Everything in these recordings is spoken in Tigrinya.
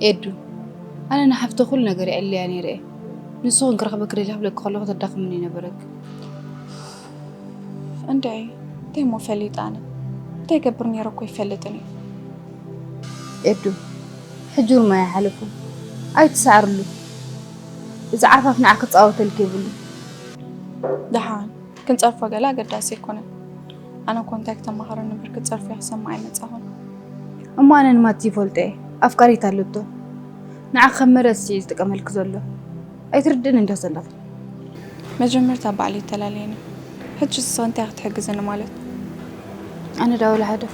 ኤዱ፣ ኣነ ንሓፍተ ኩሉ ነገር የዕልያ ነይረ እየ። ንሱ ክንክረኽበ ክደልያ ክብለኪ ከለኹ ተዳኽምኒ ነበረኪ። እንድዒ እንታይ እሞ ፈሊጠ ኣነ እንታይ ገብር ነይረ እኮ ይፈልጥን እዩ። ኤዱ፣ ሕጂ ውን ማይ ሓለፉ ኣይትሰዓርሉ። እዚ ዓርፋፍ ንዓ ክፃወተልኪ የብሉ። ደሓን ክንፀርፎ ገለ ኣገዳሲ ኣይኮነን። ኣነ ኮንታክት ተማሃሮ ንብር ክትፀርፎ ክሰማ ኣይመፃኹን። እሞ ኣነ ንማቲ ይፈልጦ እየ፣ ኣፍቃሪት ኣለቶ። ንዓ ከም መረፂ እዩ ዝጥቀመልኪ ዘሎ። ኣይትርድእን እንዲያ ዘለኺ። መጀመርታ ባዕሊ ይተላለየኒ። ሕጂ ንስኺ እንታይ ክትሕግዝኒ ማለት? ኣነ ዳውላ ሓደ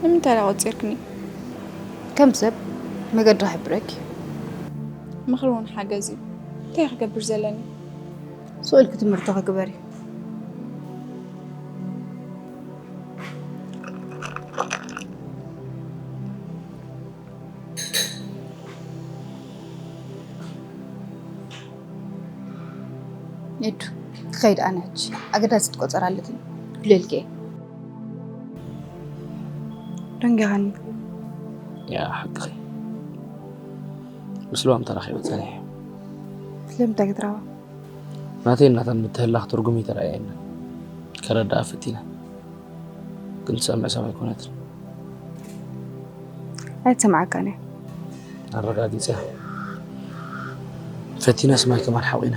ንምንታይ ዳ ቆፂርክኒ? ከም ሰብ መገዲ ክሕብረኪ። ምኽሪ እውን ሓገዝ እዩ። እንታይ ክገብር ዘለኒ? ስቕ ኢልኪ ትምህርትኺ ግበሪ። ኤዱ፣ ክኸይድ ኣነ ሕጂ ኣገዳሲት ቆፀራ ኣለትኒ። ክልልኪ እየ። ደንጊኻኒ። ያ ሓቅኺ። ምስ ልዋም ተራኺበ ጸኒሐ። ስለምንታይ ክትረባ? ናተይ ናታን ምትህላኽ ትርጉም ይተረኣየኒ። ከረዳኣ ፈቲነ። ግን ትሰምዕ ሰብ ኣይኮነትን። ኣይትሰምዓካን እያ። ኣረጋጊጸ። ፈቲነስ ማይ ከማን ሓቒነ።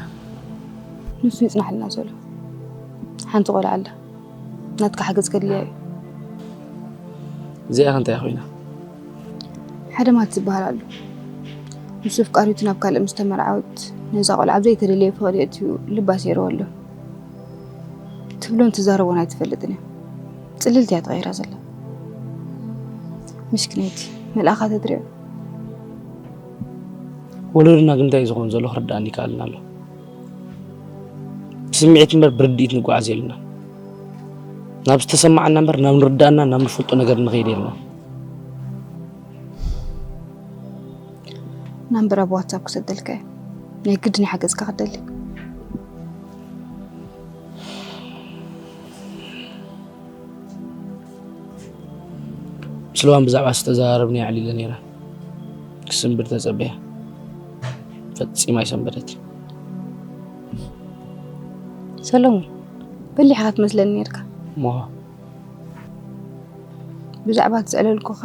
ንሱ ይጽናሕልና ዘሎ። ሓንቲ ቆልዓ ኣላ። ናትካ ሓገዝ ከድልያ እዩ። እዚኣ ከ እንታይ ኮይና? ሓደ ማት ዝበሃል ኣሎ። ምስ ኣፍቃሪቱ ናብ ካልእ ምስ ተመርዓወት ነዛ ቆልዓ ብዘይተደለየ ፍቕሪ የእትዩ ልባ ሰይርዎ ኣሎ። ትብሎን ትዛረቦን ኣይትፈልጥን እያ። ጽልልቲ እያ ተቐይራ ዘላ። ምሽክነይቲ መልኣኻ ተትሪኦ። ወለድና ግን እንታይ ዝኸውን ዘሎ ክርዳእኒ ይከኣልን ኣሎ። ብስምዒት እምበር ብርድኢት ንጓዓዝ የልና። ናብ ዝተሰማዓና እምበር ናብ ንርዳእና ናብ ንፈልጦ ነገር ንኸይድ የልና። ናምበር ኣብ ዋትሳፕ ክሰደልካ እየ። ናይ ግድን ሓገዝካ ክደሊ። ምስ ልዋም ብዛዕባ ዝተዘራረብናዮ ኣዕሊለ ነይረ። ክስንብድ ተጸበየ። ፈጺማ ኣይሰንበደትን። ሰለሙን በሊሕኻ ትመስለኒ ነርካ። እሞ ብዛዕባ እቲ ዘዕለልኩኻ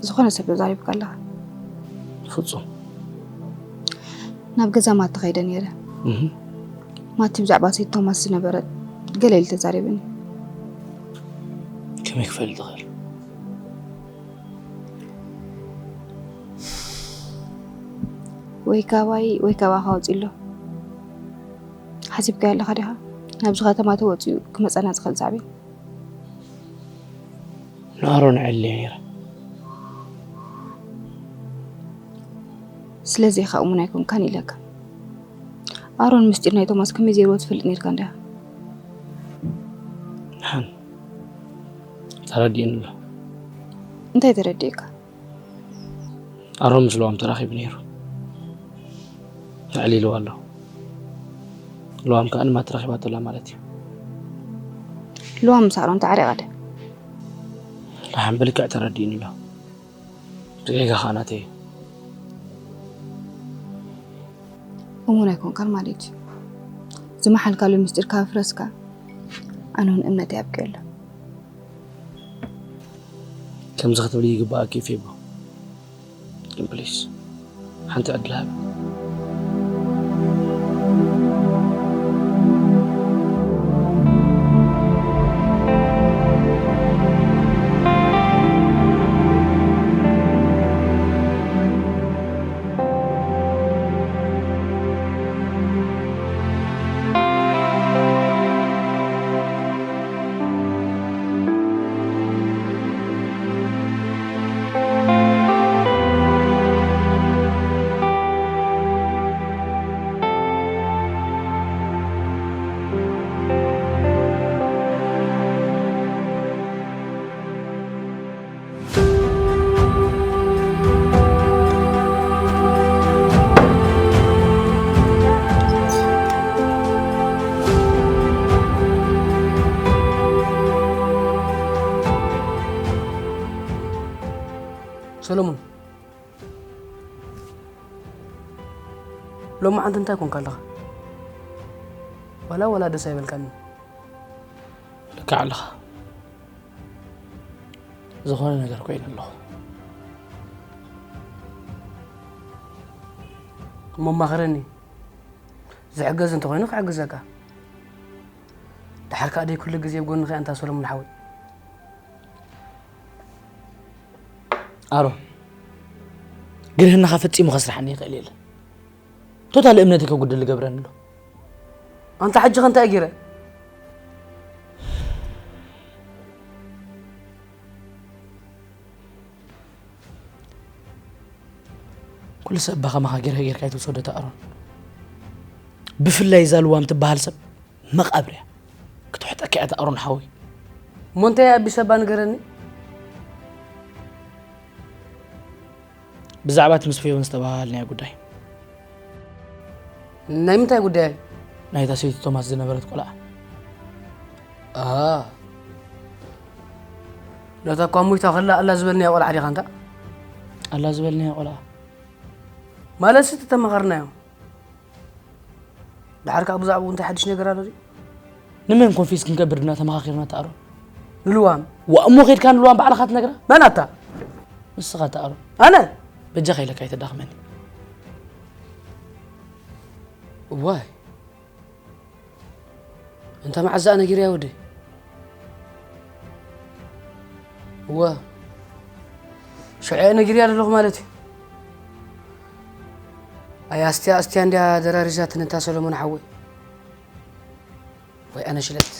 ዝኾነ ሰብ ተዛሪብካ ኣለኻ። ፍጹም። ናብ ገዛ ማቲ ከይደ ነይረ። እህ። ማቲ ብዛዕባ ሰይድ ቶማስ ዝነበረ ገለ ኢሉ ተዛሪብኒ። ከመይ ክፈልጥ ይኽእል? ወይ ካባይ ወይ ካባኻ ወፂ ኣሎ። ሓሲብካዮ ኣለኻ ዲኻ? ናብዚ ከተማ ተወፂኡ ክመፀና ዝኽእል ሳዕቤን። ንኣሮን ዕልየ ነይረ። ስለዚ ኢኻ እሙን ኣይኮንካን ኢለካ። ኣሮን ምስጢር ናይ ቶማስ ከመይ ዘይርዎ ትፈልጥ ነርካ እንዲኻ። ሓን ተረዲእኒ ኣሎ። እንታይ ተረዲእካ? ኣሮን ምስ ለዋም ተራኺቡ ነይሩ። ኣዕሊልዋ ኣሎ። ለዋም ከኣ ንማቲ ረኺባቶ ኣላ ማለት እዩ። ለዋም ምስ ኣሮን ተዓሪቓ ደ? ደሓን ብልክዕ ተረዲእኒ ኣሎ። ጌጋ ከኣ ናተይ እዩ። እሙን ኣይኮንካን ማለት እዩ። ዝመሓልካሉ ምስጢር ካብ ኣፍረስካ ኣነ እውን እምነተይ ኣብቅዮ ኣሎ። ከምዚ ክትብሊ ይግባኣኪ እዩ ፌቦ። ግን ፕሊስ ሓንቲ ዕድል ሃቢ። ሰለሙን፣ ሎማዓንቲ እንታይ ኮንካ ኣለኻ? ዋላ ዋላ ደስ ኣይበልካኒ። ልክዕ ኣለኻ። ዝኾነ ነገር ኮይኑ ኣለኹ። እሞ ማኸረኒ። ዝሕገዝ እንተኾይኑ ክሕግዘካ። ድሓር ከኣ ደይ ኩሉ ግዜ ኣብ ጎንኻ ኣንታ ሰሎሞን ሓወይ። ኣሮን፣ ግርህናኻ ፈጺሙ ከስርሓኒ ይኽእል የለን። ቶታል እምነተይ ከጉድል ይገብረኒ ኣሎ። ኣንታ ሕጂ ከ እንታይ ገይረ? ኩሉ ሰብ ባኸማኻ ጌርካ ጌርካ ኣይትውሰዶ ኣሮን። ብፍላይ እዛ ልዋም ትበሃል ሰብ መቓብር እያ። ክትውሕጠካ እያ ኣሮን ሓወይ። እሞ እንታይ ኣቢሰባ ንገረኒ? ብዛዕባ እቲ ምስ ፌቨን ዝተባሃልናዮ ጉዳይ። ናይ ምንታይ ጉዳይ? ናይታ ሰይቲ ቶማስ ዝነበረት ቆልዓ። ኣ፣ ነታ እኳ ሞይታ ከላ ኣላ ዝበልናያ ቆልዓ ዲኻ ኣንታ? ኣላ ዝበልናያ ቆልዓ። ማለት እቲ ተማኸርናዮ። ድሓር ከኣ ብዛዕባኡ እንታይ ሓድሽ ነገር ኣሎ ድዩ? ንመን ኮንፊስ ክንገብር ድና ተመኻኺርና ኣታ ኣሮን? ንልዋም። ዋ፣ እሞ ኬድካ ንልዋም ባዕልኻ ትነግራ? መን ኣታ? ንስኻ ኣታ ኣሮን። ኣነ? በጃኻ ኢለካ ኣይተዳኽመኒ። እዋይ። እንተ መዓዝ ነጊረያ ወደይ? እወ፣ ሽዑ እየ ነጊረያ ዘለኹ ማለት እዩ። ኣይ ኣስትያ፣ ኣስትያ እንድያ ደራሪዛትኒ እታ ሰሎሞን ሓወይ። ወይ ኣነ ሽለት።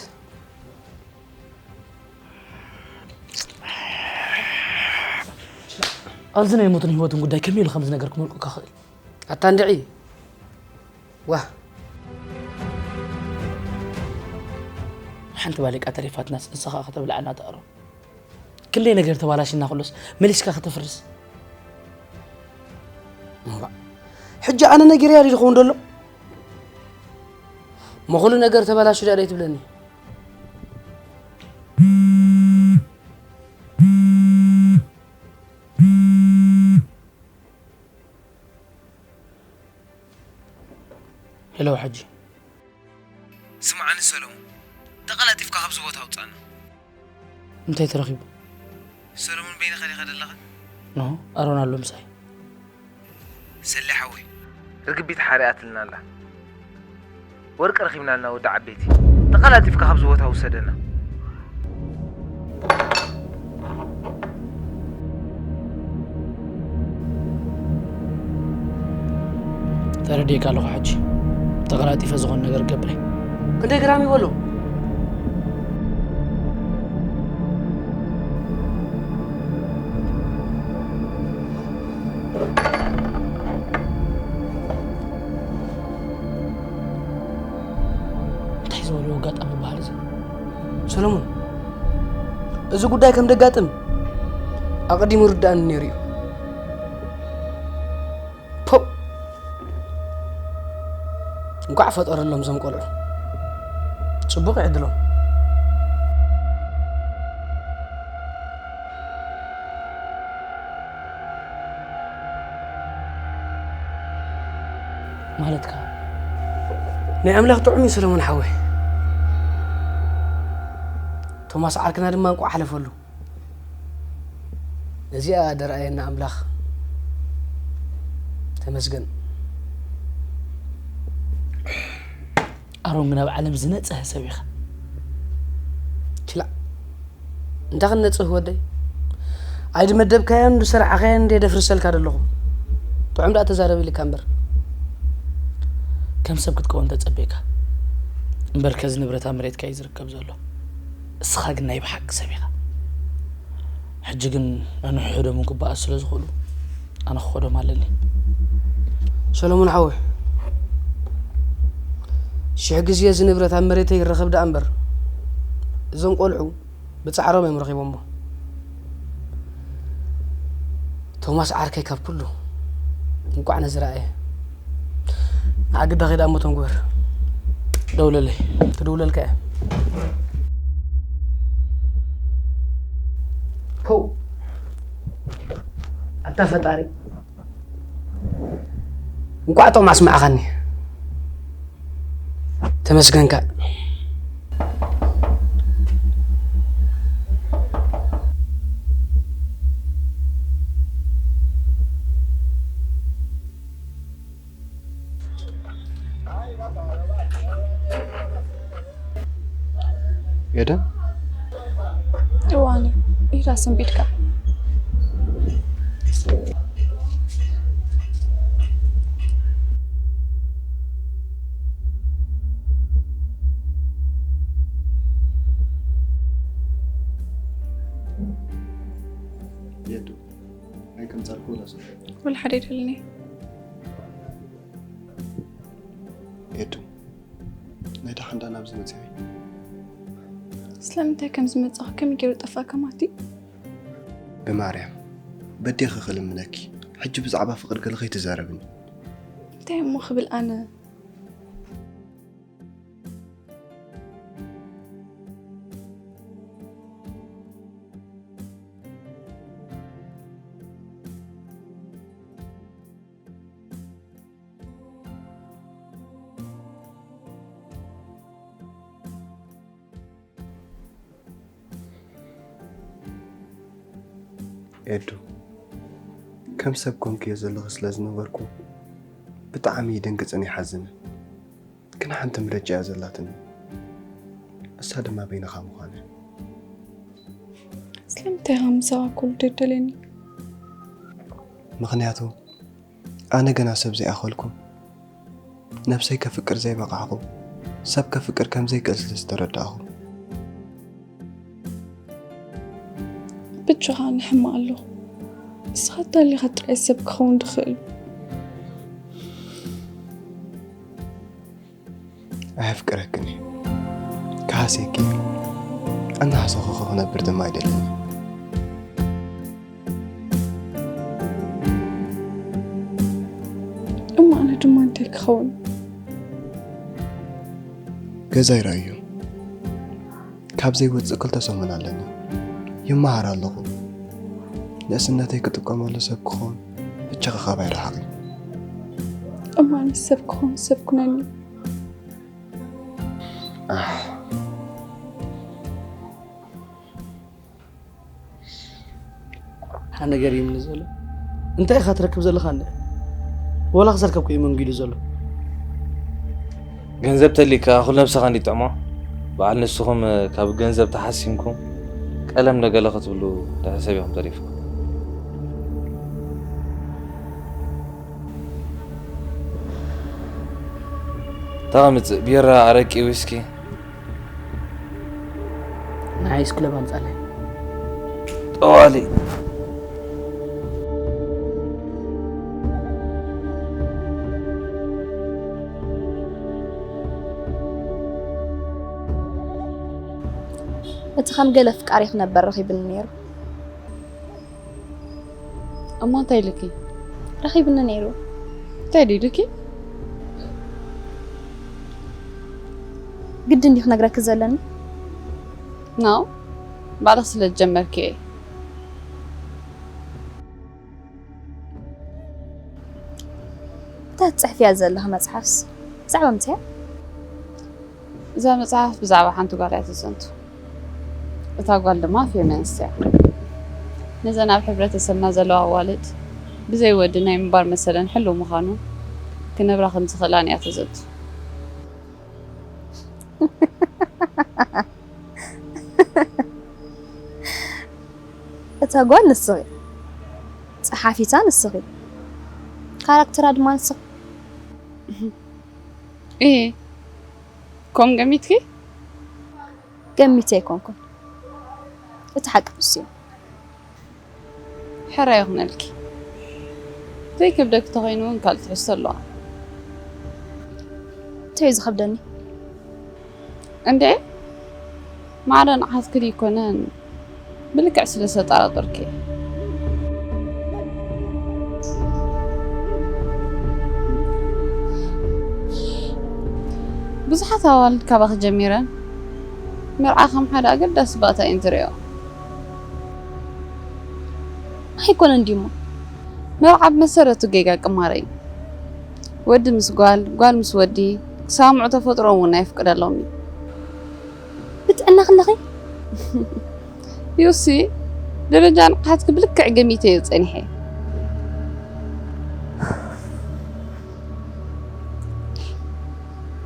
ኣብዚ ናይ ሞትን ህይወትን ጉዳይ ከመይ ኢሉ ከም ዝነገርኩ መልቁካ ክእል? ኣታ እንድዒ። ዋህ። ሓንቲ ባሊቃ ተሪፋትናስ ንስኻ ከተብልዓና ተኣሮ። ክንደይ ነገር ተባላሽና ኩሎስ መሊስካ ከተፍርስ። እምባ። ሕጂ ኣነ ነጊረያ ድዩ ዝኸውን ደሎ? እሞ ኩሉ ነገር ተባላሹ ድያ ደይ ትብለኒ? ሄሎ፣ ሕጂ። ስምዓኒ ሰሎሞን፣ ተቐላጢፍካ ካብዚ ቦታ ኣውጻእና። እንታይ ተረኺቡ? ሰሎሞን፣ በይንኻ ዲኻ ዘለኻ? ኖ፣ ኣሮን ኣሎ ምሳይ። ሰሌ ሓወይ፣ ርግቢት ሓሪኣትልና ኣላ። ወርቂ ረኺብና ኣለና ወዲ ዓበይቲ። ተቐላጢፍካ ካብዚ ቦታ ውሰደና። ተረዲእካ ኣለኹ ሕጂ። ተቐላጢፈ ዝኾነ ነገር ገብረ። ክንደይ ግራም ይበሎ? እንታይ ዝበልዎ ኣጋጣሚ ይበሃል እዚ? ሰሎሞን፣ እዚ ጉዳይ ከም ደጋጥም ኣቐዲሙ ርዳእኒ ነይሩ እዩ። ፖው! እንቋዕ ፈጠረሎም እዞም ቆልዑ። ጽቡቕ ይዕድሎም። ማለትካ? ናይ ኣምላኽ ጥዑም እዩ ሰለሞን ሓወይ። ቶማስ ዓርክና ድማ እንቋዕ ሓለፈሉ። ነዚኣ ደርኣየና ኣምላኽ ተመስገን። ኣሮን ግን ኣብ ዓለም ዝነጽሀ ሰብ ኢኻ። ችላ፣ እንታይ ክንነጽህ ወደይ? ኣይ ድመደብካዮን ድሰርዓኻዮን እንደ ደፍርሰልካ ደለኹ። ጥዑም ደኣ ተዛረብ ኢልካ እምበር። ከም ሰብ ክትከውን ተጸቢእካ። እምበር ከዚ ንብረት ኣብ መሬትካ እዩ ዝርከብ ዘሎ። እስኻ ግን ናይ ብሓቂ ሰብ ኢኻ። ሕጂ ግን ነንሕድሕዶም እውን ክበኣሱ ስለ ዝኽእሉ ኣነ ክኸዶም ኣለኒ። ሰሎሞን ሓወይ፣ ሽሕ ግዜ እዚ ንብረት ኣብ መሬተይ ይረኸብ ደኣ እምበር፣ እዞም ቆልዑ ብጻዕሮም እዮም ረኺቦሞ። ቶማስ ዓርከይ ካብ ኩሉ እንቋዕ ነዚ ረኣየ። ንዓ ግዳ ኸይድ ኣሞቶም ግበር። ደውለለይ። ትድውለልካ እያ። ፖው! ኣታ ፈጣሪ። እንቋዕ ቶም ኣስማዕኻኒ። ተመስገንካ። ኤደን፣ እዋን ኢዳ ሰንቢድካ። የዱ፣ ናይ ከምጻልኩ ወላ ሰው ወላ ሓደ ኣይደለኒ። የዱ፣ ናይ ደሓን ዳ ናብዚ መጽያ። ስለምንታይ ከም ዝመጻኹ ከመይ ገይሩ ጠፋካ ማቲ? ብማርያም በዴኺ ክልምነኪ፣ ሕጂ ብዛዕባ ፍቕሪ ገለ ከይትዛረብኒ። እንታይ እሞ ክብል ኣነ? ኤዱ፣ ከም ሰብ ኮንክዮ ዘለኺ ስለ ዝነበርኩ ብጣዕሚ ይድንግጽን ይሓዝንን። ግን ሓንቲ ምርጫ እያ ዘላትኒ፣ እሳ ድማ በይንኻ ምዃን እያ። ስለምንታይ ኢኻ ምሳኻ ክውልድ ደደልየኒ? ምኽንያቱ ኣነ ገና ሰብ ዘይኣኸልኩ፣ ነብሰይ ከፍቅር ዘይበቃዕኹ፣ ሰብ ከፍቅር ከም ዘይክእል ስለ ዝተረዳእኹ። ብቻኻ ንሕማቕ ኣለኹ። ንስኻ ተሃሊኻ ጥራይ ሰብ ክኸውን ድኽእል። ኣየፍቅረክን እየ። ክሃስየኪ እየ። እናሃሰኹ ክነብር ድማ ኣይደልን እየ። እሞ ኣነ ድማ እንታይ ክኸውን? ገዛ ይረኣዩ። ካብ ዘይወፅእ ክልተ ሰሙን ኣለኒ። ይመሃር ኣለኹ። ንእስነተይ ክጥቀመሉ ሰብ ክኸውን ብቻ ካባይ ርሓቕ። እሞ ኣነ ሰብ ክኸውን ሰብ ኩነኒ። ሓደ ነገር ይምኒ ዘሎ እንታይ ኢኻ ትረክብ ዘለኻ እንደ ወላ ክሰርከብኩ እዩ መንጉ ኢሉ ዘሎ። ገንዘብ ተሊካ ኩሉ ነብስኻ እንዲጥዕሞ በዓል ንስኹም ካብ ገንዘብ ተሓሲምኩም ቀለም ደገለ ክትብሉ ድሕሪ ሰብ ኢኹም ተሪፍኩም። ተቐምጽ ቢራ ኣረቂ ዊስኪ ናይ ስክለብ ኣምጻለይ ጠዋሊ እቲ ከም ገለ ፍቃሪ ክነበር ረኺብኒ ነይሩ። እሞ እንታይ ኢሉኪ? ረኺብኒ ነይሩ። እንታይ ድዩ ኢሉኪ? ግድን ድዩ ክነግረኪ ዘለኒ? ናው ባዕልኺ ስለ ዝጀመርኪ እየ። እታ ትጽሕፍያ ዘለኺ መጽሓፍስ ብዛዕባ ምንታይ እያ? እዛ መጽሓፍ ብዛዕባ ሓንቲ ጓል እያ ትዘንቱ። እታ ጓል ድማ ፌሚኒስት እያ። ነዘን ኣብ ሕብረተሰብና ዘለዋ ኣዋልድ ብዘይ ወዲ ናይ ምንባር መሰለን ሕሉው ምዃኑ ክነብራ ከም ዝኽእላን እያ ትዘንቱ። እታ ጓል ንስኺ፣ ጸሓፊታ ንስኺ፣ ካራክተራ ድማ ንስኺ። እየ። ከምኡ ገሚትኪ? ገሚተ ኣይኮንኩን፣ እቲ ሓቂ ንሱ እዩ። ሕራይ ይኹነልኪ። ዘይከብደኪ ተኾይኑ እውን ካልእ ትሕዝቶ ኣለዋ። እንታይ እዩ ዝኸብደኒ? እንዴ ማዕረ ንዓትኪ ድይኮነን ብልክዕ ስለ ዝተጠራጠርኪ። ብዙሓት ኣዋልድ ካባኺ ጀሚረን መርዓ ከም ሓደ ኣገዳሲ ባእታ እየን ዝርእዮ። ኣይኮነን ድዩሞ? መርዓ ብመሰረቱ ጌጋ ቅማረ እዩ። ወዲ ምስ ጓል፣ ጓል ምስ ወዲ፣ ክሰማምዑ ተፈጥሮም እውን ኣይፍቅደሎም እዩ። ብጥዕና ከለኺ? ዩሲ፣ ደረጃ ንቕሓትኪ ብልክዕ ገሚተ እየ ጸኒሐ።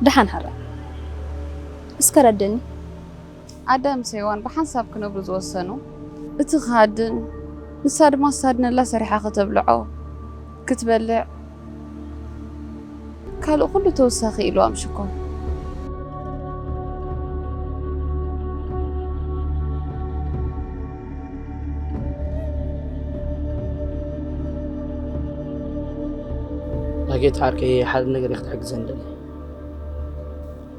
ደሓን ሓራ፣ እስከ ረደኒ። ኣዳም ምስ ሄዋን ብሓንሳብ ክነብሩ ዝወሰኑ፣ እቲ ክሃድን፣ ንሳ ድማ ዝሳድነላ ሰሪሓ ከተብልዖ፣ ክትበልዕ፣ ካልእ ኩሉ ተወሳኺ ኢልዋ ምሽኮ። ናጌት ዓርከይ፣ ሓደ ነገር ክትሕግዘን ደሊ።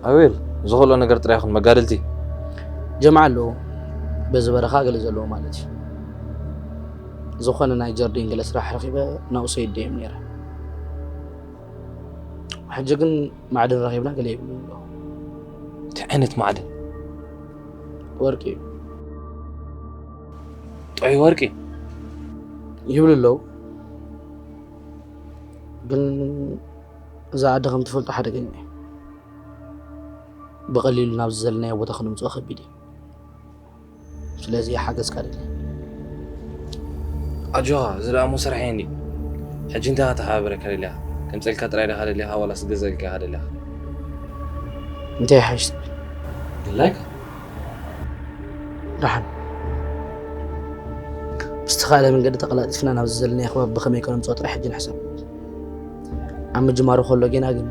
ኣቤል፣ ዝኽእሎ ነገር ጥራይ ይኹን፣ መጋድልቲ። ጀምዓ ኣለዉ፣ በዚ በረኻ ገለ ዘለዎ ማለት እዩ። ዝኾነ ናይ ጀርዲን ገለ ስራሕ ረኺበ ናብኡ ሰይደ እዮም ነይረ። ሕጂ ግን ማዕድን ረኺብና ገለ ይብሉ ኣለዉ። እንታይ ዓይነት ማዕድን? ወርቂ እዩ ጥዑይ ወርቂ። ይብሉ ኣለዉ። ግን እዛ ዓዲ ከም ትፈልጦ ሓደገኛ እዩ። ብቐሊሉ ናብ ዝዘለናዮ ቦታ ክነምፅኦ ከቢድ እዩ። ስለዚ ሓገዝካ ደሊ። ኣጆኻ፣ እዚ ደኣ እሞ ስራሕ እንዲ። ሕጂ እንታይ ከተሓባብረካ ደሊኻ? ከምፀልካ ጥራይ ዲኻ ደሊኻ ዋላስ ገዛልካ ኢኻ ደሊኻ? እንታይ ይሓይሽ ትብል? ድላይካ። ደሓን ብዝተኻእለ መንገዲ ተቐላጢፍና ናብ ዝዘለናዮ ከባቢ ብኸመይ ከነምፅኦ ጥራይ ሕጂ ንሕሰብ። ኣብ ምጅማሩ ከሎ ጌና ግን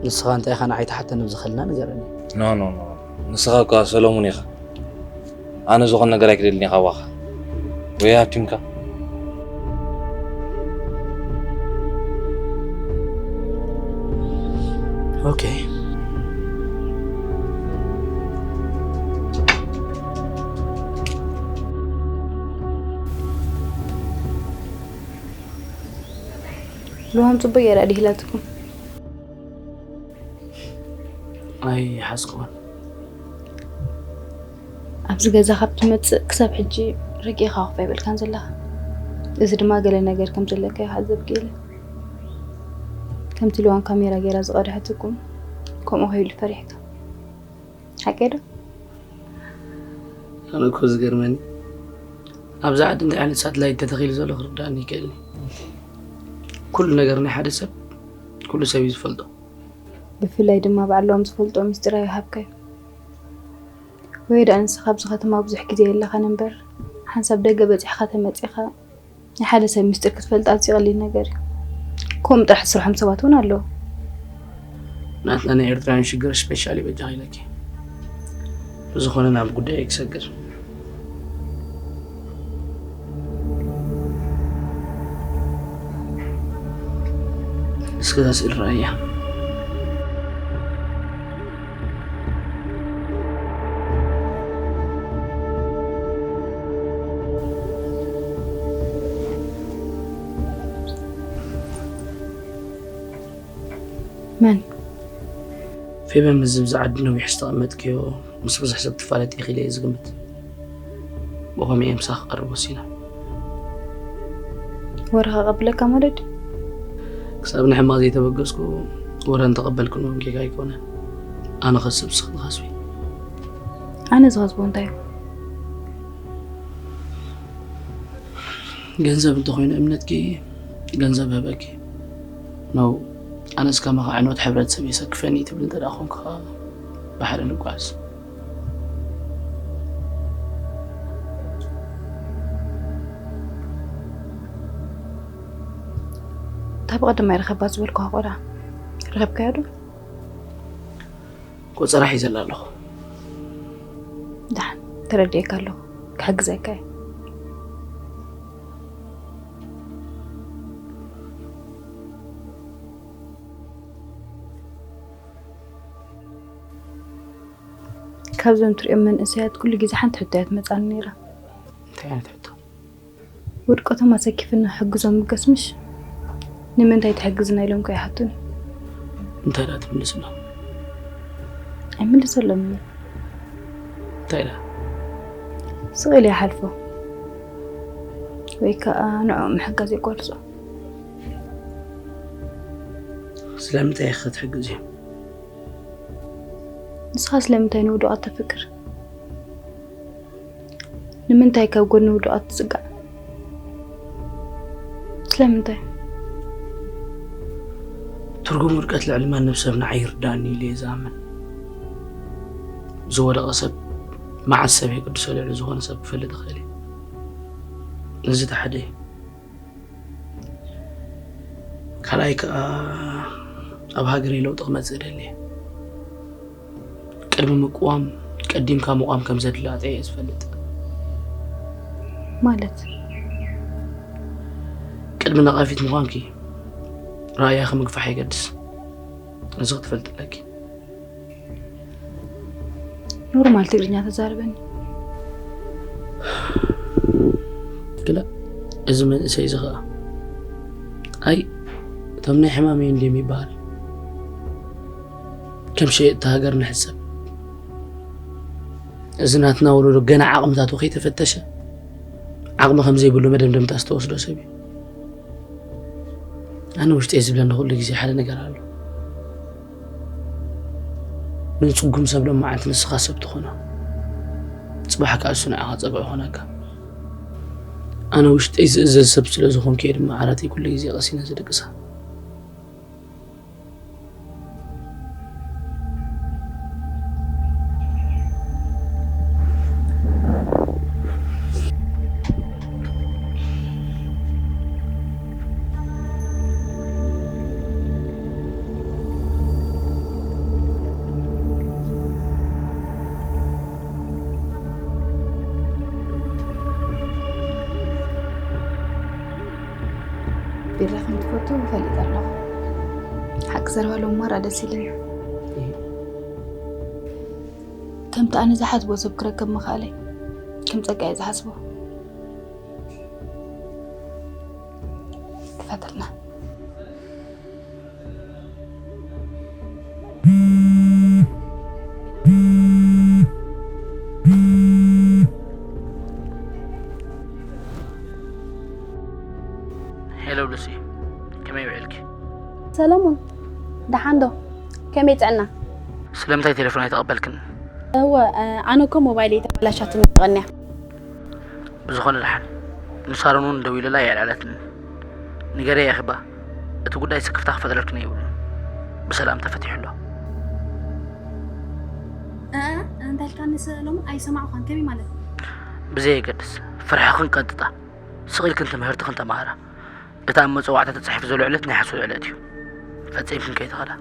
ንስኻ እንታይ ኢኻ ንዓይ ትሓተኒ ብዝኸልና ንገረኒ። ኖ ኖ ኖ፣ ንስኻ እኳ ሰሎሙን ኢኻ። ኣነ ዝኾነ ነገር ኣይክደልን ኢኻ ዋኻ ወይ ሃብቲምካ። ኦኬ። ልዋም ጽቡቅ ገይራ ድሂላትኩም። ኣይሓዝኩዎን። ኣብዚ ገዛ ካብ ትመጽእ ክሳብ ሕጂ ረቂኻ ኮፍ ኣይበልካን ዘለኻ። እዚ ድማ ገለ ነገር ከም ዘለካ ይሓዘብ ገለ። ከምቲ ልዋም ካሜራ ገይራ ዝቐድሐትኩም ከምኡ ከይሉ ፈሪሕካ። ሓቀይ ዶ? ኣነ እኮ ዝገርመኒ ኣብዚ ዓዲ እንታይ ዓይነት ሳትላይት ተተኺሉ ዘሎ ክርዳእኒ ይክእልኒ። ኩሉ ነገር ናይ ሓደ ሰብ ኩሉ ሰብ እዩ ዝፈልጦ። ብፍላይ ድማ ባዕሎም ዝፈልጦ ሚስጢር ኣይሃብካዮ። ወይ ደኣ ንስኻ ኣብዚ ከተማ ብዙሕ ግዜ የለኻን እምበር ሓንሳብ ደገ በጺሕካ ተመጺኻ ናይ ሓደ ሰብ ሚስጢር ክትፈልጥ ኣዝዩ ቀሊል ነገር እዩ። ከምኡ ጥራሕ ዝስርሖም ሰባት እውን ኣለዉ። ናትና ናይ ኤርትራውያን ሽግር ስፔሻል እዩ በጃኺ ኢለኪ። ብዝኾነ ናብ ጉዳይ ክሰግር። እስከ እዛ ስእሊ ረኣያ። መን? ፌበን፣ ምስዚ ኣብዚ ዓዲ ነዊሕ ዝተቐመጥክዮ ምስ ብዙሕ ሰብ ትፋለጢ ኢኺ ኢለ እየ ዝግምት። ብኸምኡ እየ ምሳኺ ክቐርብ ወሲነ። ወረ ከቐብለካ ማለት ድዩ? ክሳብ ንሕማቕ ዘይተበገስኩ ወረ እንተቐበልክን እውን ጌጋ ኣይኮነን። ኣነ ከስብ ንስኺ ትኸስቢ። ኣነ ዝኸስቦ እንታይ እዩ? ገንዘብ እንተኾይኑ እምነትኪ ገንዘብ ህበኪ ነው። ኣነስ ከማኻ ዕንወት ሕብረተሰብ የሰክፈኒ ትብል እንተ ደኣ ኾንካ ብሓደ ንጓዝ። እታ ብቐደም ኣይረኸባ ዝበልኩኻ ቆልዓ ረኸብካዮ ዶ? ቆጸራ ሒዘላ ኣለኹ። ደሓን ተረዲኤካ ኣለኹ። ክሕግዘካ እየ። ካብዞም ትሪኦም መንእሰያት ኩሉ ግዜ ሓንቲ ሕቶ እያ ትመጻኒ ነይራ። እንታይ ዓይነት ሕቶ? ውድቀቶም ኣሰኪፍና ሕግዞም ምገስ ምሽ? ንምንታይ ትሕግዝና ኢሎም ከይሓቱኒ? እንታይ ደኣ ትምልስሎም? ኣይምልሰሎም እየ። እንታይ ደኣ? ስቕ ኢለ ይሓልፎ ወይ ከዓ ንዕኦም ምሕጋዝ የቋርጾ። ስለምንታይ ኢኺ ክትሕግዝዮም? ንስኻ ስለምንታይ ንውዱቓት ተፍቅር? ንምንታይ ካብ ጎኒ ውዱቓት ትጽጋዕ? ስለምንታይ? ትርጉም ውድቀት ልዕሊ ማንም ሰብ ንዓይ ይርዳእኒ ኢለ እየ ዝኣምን። ዝወደቐ ሰብ መዓስ ሰብ የገድሶ ልዕሊ ዝኾነ ሰብ ክፈልጥ ይኽእል እዩ። እዚ እቲ ሓደ እዩ። ካልኣይ ከኣ ኣብ ሃገረይ ለውጢ ክመጽእ እደሊ እየ። ቅድሚ ምቅዋም ቀዲምካ ምቋም ከም ዘድሊ ኣጥዕየ እየ ዝፈልጥ። ማለት? ቅድሚ ነቓፊት ምዃንኪ ራእያኺ ምግፋሕ የገድስ። እዚ ክትፈልጢ ኣለኪ። ኖርማል ትግርኛ ተዛረበኒ። ግላ እዚ መንእሰይ እዚ ኸኣ ኣይ እቶም ናይ ሕማመይ እንድዮም ይበሃል። ከም ሸየጥቲ ሃገር ንሕሰብ። እዚ ናትና ወለዶ ገና ዓቕምታቱ ከይተፈተሸ ዓቕሚ ከም ዘይብሉ መደምደምታ ዝተወስዶ ሰብ እዩ። ኣነ ውሽጠይ ዝብለኒ ኩሉ ግዜ ሓደ ነገር ኣሎ። ንጽጉም ሰብ ሎማዓንቲ ንስኻ ሰብ ትኾኖ፣ ጽባሕ ከኣ እሱ ንዓኻ ጸግዒ ይኾነካ። ኣነ ውሽጠይ ዝእዘዝ ሰብ ስለ ዝኾንኩ እየ ድማ ዓራተይ ኩሉ ግዜ ቀሲነ ዝድቅሳ። ቢራ ከም ትፈቱ ፈሊጠ ኣለኹ። ሓቂ ዘረባ ሎሚ ማራ ደስ ኢሉኒ። ከምቲ ኣነ ዝሓስቦ ሰብ ክረክብ ምኽኣለይ ከም ጸጋ እየ ዝሓስቦ። ክፈትልና። ሄሎ ሉሲ፣ ከመይ ውዒልኪ? ሰለሙን፣ ደሓን ዶ? ከመይ ጥዕና? ስለምንታይ ቴሌፎን ኣይተቐበልክን? እወ፣ ኣነ እኮ ሞባይለይ ተበላሻትኒ ቀንያ። ብዝኾነ ደሓን፣ ንሳሮን እውን ደዊለላ ኣየልዓለትንን። ንገረያ ኢኺ እባ፣ እቲ ጉዳይ ስክፍታ ክፈጥረልክን የብሉን። ብሰላም ተፈቲሑ ኣሎ። እ፣ እንታይ ኢልካኒ ሰለሙን? ኣይሰማዕኳን። ከመይ ማለት? ብዘየገድስ፣ ፍርሕኽን ቀንጥጣ። ስቕ ኢልክን ትምህርትኽን ተማሃራ። እቲ ኣብ መጸዋዕታ ተጻሒፉ ዘሎ ዕለት ናይ ሓሶት ዕለት እዩ። ፈጺምክን ከይትኸዳ።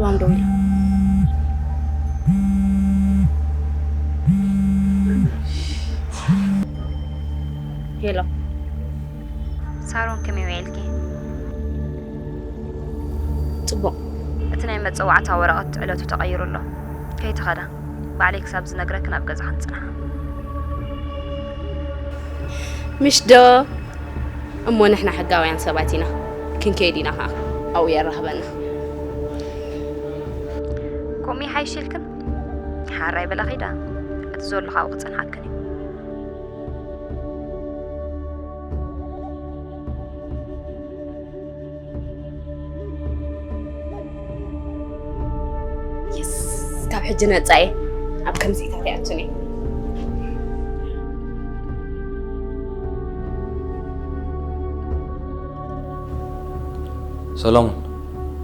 ዋን ደው ኢላ። ሄሎ። ሳሮን ከመይ ውዒልኪ? ጽቡቕ። እቲ ናይ መጸዋዕታ ወረቐት ዕለቱ ተቐይሩ ኣሎ። ከይትኸዳ። ባዕለይ ክሳብ ዝነግረክን ኣብ ገዛኽን ጽንሓ። ምሽ ዶ? እሞ ንሕና ሕጋውያን ሰባት ኢና። ክንከይድ ኢና ኸዓ። ኣብኡ የራኽበና። ከምኡ ይሓይሽ ኢልክን? ሓራይ በላ ኺዳ። እቲ ዘሎ ካብኡ ክጸንሓክን እዩ። የስ፣ ካብ ሕጂ ነጻ እየ። ኣብ ከምዚታት ይኣቱን እየ። ሰሎሙን፣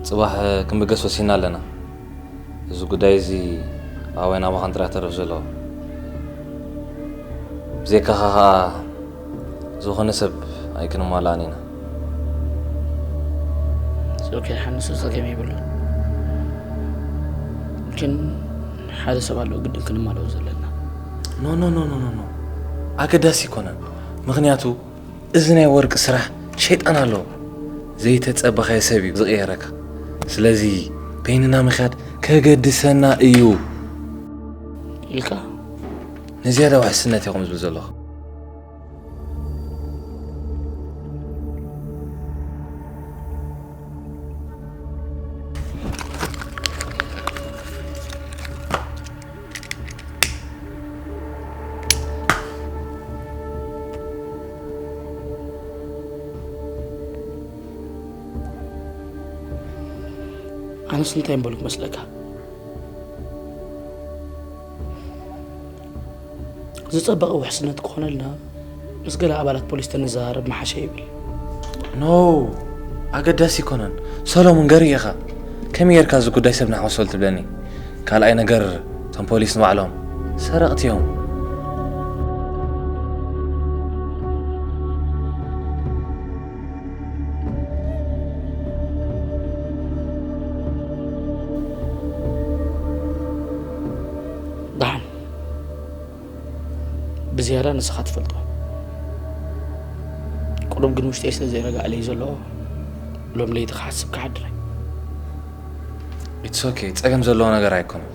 ጽባሕ ክንብገስ ወሲና ኣለና። እዚ ጉዳይ እዚ ኣባይ ናባኻን ጥራሕ ተረፍ ዘለዎ። ብዘይካኻ ኸኣ ዝኾነ ሰብ ኣይክንማልኣን ኢና። ኦኬ፣ ሓንሱ ጸገም የብሉን። ግን ሓደ ሰብ ኣሎ ግድን ክንማልኦ ዘለና። ኖ፣ ኖ፣ ኖ፣ ኖ፣ ኖ፣ ኖ። ኣገዳሲ ኣይኮነን። ምኽንያቱ እዚ ናይ ወርቂ ስራሕ ሸይጣን ኣለዎ። ዘይተጸበኻዮ ሰብ እዩ ዝቕየረካ። ስለዚ በይንና ምኽያድ ከገድሰና እዩ። ኢልካ? ንዝያዳ ውሕስነት ኢኹም ዝብል ዘለኹ። ኣነስ እንታይ እምበልኩ መስለካ? ዝጸበቐ ውሕስነት ክኾነልና ምስ ገለ ኣባላት ፖሊስ ተንዘራረብ መሓሸ ይብል። ኖ፣ ኣገዳሲ ኣይኮነን። ሰሎሙን ገርእ ኢኻ። ከመይ ጌርካ እዚ ጉዳይ ሰብ ንሓወሰሉ ትብለኒ? ካልኣይ ነገር፣ እቶም ፖሊስ ንባዕሎም ሰረቕቲ እዮም። ደሓን። ብዝያዳ ንስኻ ትፈልጦ። ቁሩብ ግን ውሽጠይ ስለ ዘይረጋዕለይ ዘሎ፣ ሎም ለይቲ ክሓስብ ክሓድር እየ። ኢትስ ኦኬ፣ ጸገም ዘለዎ ነገር ኣይኮነን።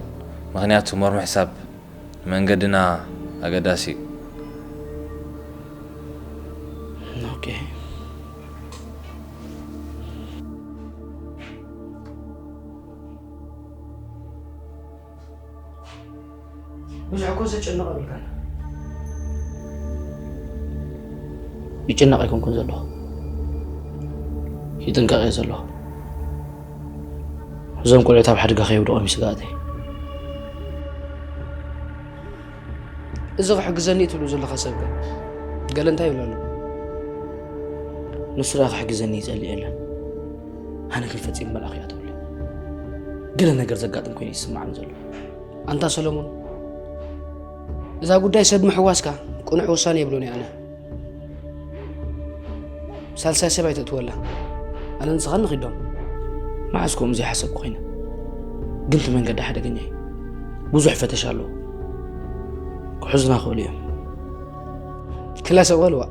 ምኽንያቱ ሞር ምሕሳብ ንመንገድና ኣገዳሲ እዩ። ኦኬ። ብዙሕ እኮ ዘጨንቕ የብልካን። ይጭነቕ ኣይኮንኩን ዘለኹ። ይጥንቀቕ እየ ዘለኹ። እዞም ቆልዑት ኣብ ሓደጋ ከየውድቖም እዩ ስግኣተይ። እዚ ክሕግዘኒ እዩ ትብሉ ዘለኻ ሰብ ከ? ገለ እንታይ ይብሉ ኣለዉ? ንሱ ደኣ ክሕግዘኒ ይጸልእ የለን። ኣነ ግን ፈጺሙ መልኣኽ ይኣተወለይ። ገለ ነገር ዘጋጥም ኮይኑ ይስምዓኒ ዘሎ። ኣንታ ሰሎሞን፣ እዛ ጉዳይ ሰብ ምሕዋስካ ቅኑዕ ውሳኔ የብሉን እየ ኣነ። ሳልሳይ ሰብ ኣይተእትወላ። ኣነ ንስኻን ንኺዶም። መዓስ ከምኡ ዘይሓሰብኩ ኮይነ። ግን እቲ መንገዲ ሓደገኛ እዩ። ብዙሕ ፈተሻ ኣለዎ። ክሕዙና ክእሉ እዮም። ክላ ሰብ በልዋ።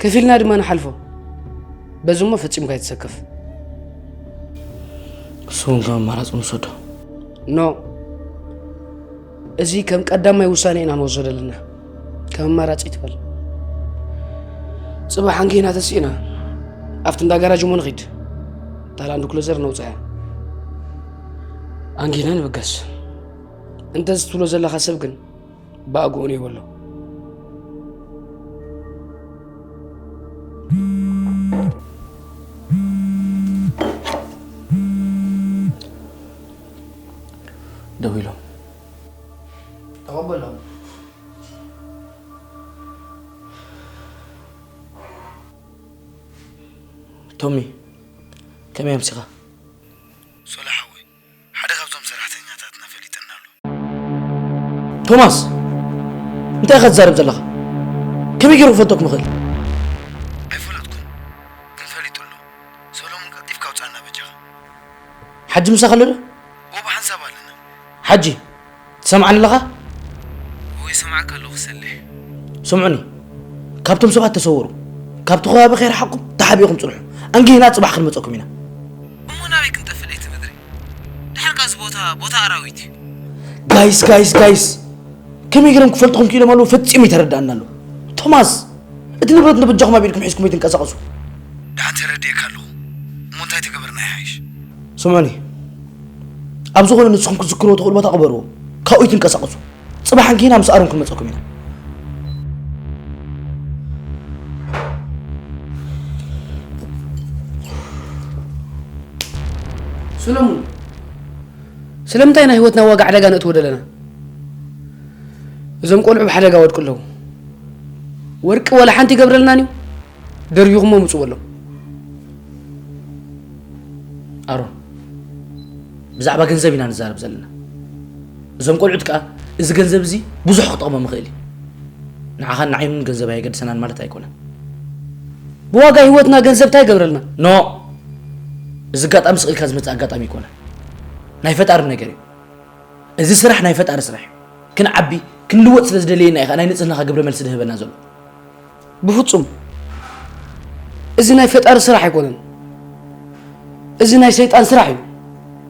ከፊልና ድማ ንሓልፎ። በዚ እሞ ፈጺምካ ኣይትሰከፍ። እሱ እውን ከም ኣማራጺ ንውሰዶ። ኖ። እዚ ከም ቀዳማይ ውሳኔ ኢና ንወስዶ ዘለና። ከም ኣማራጺ ትበል። ጽባሕ ኣንጊህና ተሲእና ኣብቲ እንዳ ጋራጅ እሞ ንኺድ። እታ ላንድ ክሉዘር ነውጽኣያ። ኣንጊህና ንብገስ። እንተ እዚ ትብሎ ዘለኻ ሰብ ግን ብኣግኡ ነይሩ ኣሎ። ደዊሎም። ተቐበሎም። ቶሚ፣ ከመይ ኣምሲኻ? ሶሎ ሓወይ፣ ሓደ ካብዞም ሰራሕተኛታትና ፈሊጠና ኣሎ። ቶማስ፣ እንታይ ኢኻ ትዛረብ ዘለኻ? ከመይ ገይሩ ክፈልጠኩም ይኽእል? ኣይፈለጥኩን፣ ግን ፈሊጡ ኣሎ። ሰሎሙን፣ ቀልጢፍካ ኣውጽኣና በጃኻ። ሓጂ ምሳኻ ኣሎ ዶ? እወ፣ ብሓንሳብ ኣለና። ሓጂ፣ ትሰምዓኒ ኣለኻ? እወ፣ ይሰምዓካ ኣለኹ ሰሌ። ስምዑኒ፣ ካብቶም ሰባት ተሰወሩ። ካብቲ ከባቢ ከይረሓቕኩም ተሓቢእኩም ጽንሑ። ኣንጊህና ጽባሕ ክንመጸኩም ኢና። እሞ ናበይ ክንጠፍእ ለይቲ ምድሪ? ድሓር ከ እዚ ቦታ፣ ቦታ ኣራዊት እዩ። ጋይስ፣ ጋይስ፣ ጋይስ! ከመይ ገይሮም ክፈልጥኹም ክኢሎም ኣለዉ? ፈጺሙ ኣይተረድኣና ኣሎ። ቶማስ፣ እቲ ንብረት ንበጃኹም ኣብ ኢድኩም ሒዝኩም ኣይትንቀሳቐሱ። ደሓን ተረዲኤካ ኣለኹ። እሞ እንታይ ተገበርና ይሓይሽ? ስምዑኒ፣ ኣብ ዝኾነ ንስኹም ክትዝክርዎ ትኽእሉ ቦታ ቅበርዎ። ካብኡ ኣይትንቀሳቐሱ። ጽባሕ ኣንጊህና ምስ ኣሮን ክንመጸኩም ኢና። ሰሎሙን፣ ስለምንታይ ናይ ህይወትና ዋጋ ዕዳጋ ነእትዎ ደለና? እዞም ቆልዑ ብሓደጋ ወድቁ ኣለዉ። ወርቂ ወላ ሓንቲ ይገብረልናን እዩ? ደርቢኹሞ ምጹ በሎም። ኣሮን፣ ብዛዕባ ገንዘብ ኢና ንዛረብ ዘለና። እዞም ቆልዑት ከኣ እዚ ገንዘብ እዚ ብዙሕ ክጠቕሞም ይኽእል እዩ። ንዓኻን ንዓይኑን ገንዘብ ኣየገድሰናን ማለት ኣይኮነን። ብዋጋ ህይወትና ገንዘብ እንታይ ይገብረልና? ኖ! እዚ ኣጋጣሚ ስቕ ኢልካ ዝመጽእ ኣጋጣሚ ኣይኮነን። ናይ ፈጣሪ ነገር እዩ። እዚ ስራሕ ናይ ፈጣሪ ስራሕ እዩ። ክንዓቢ፣ ክንልወጥ ስለ ዝደለየና እዩ ከኣ ናይ ንጽህናኻ ግብረ መልሲ ዝህበና ዘሎ። ብፍጹም። እዚ ናይ ፈጣሪ ስራሕ ኣይኮነን። እዚ ናይ ሰይጣን ስራሕ እዩ።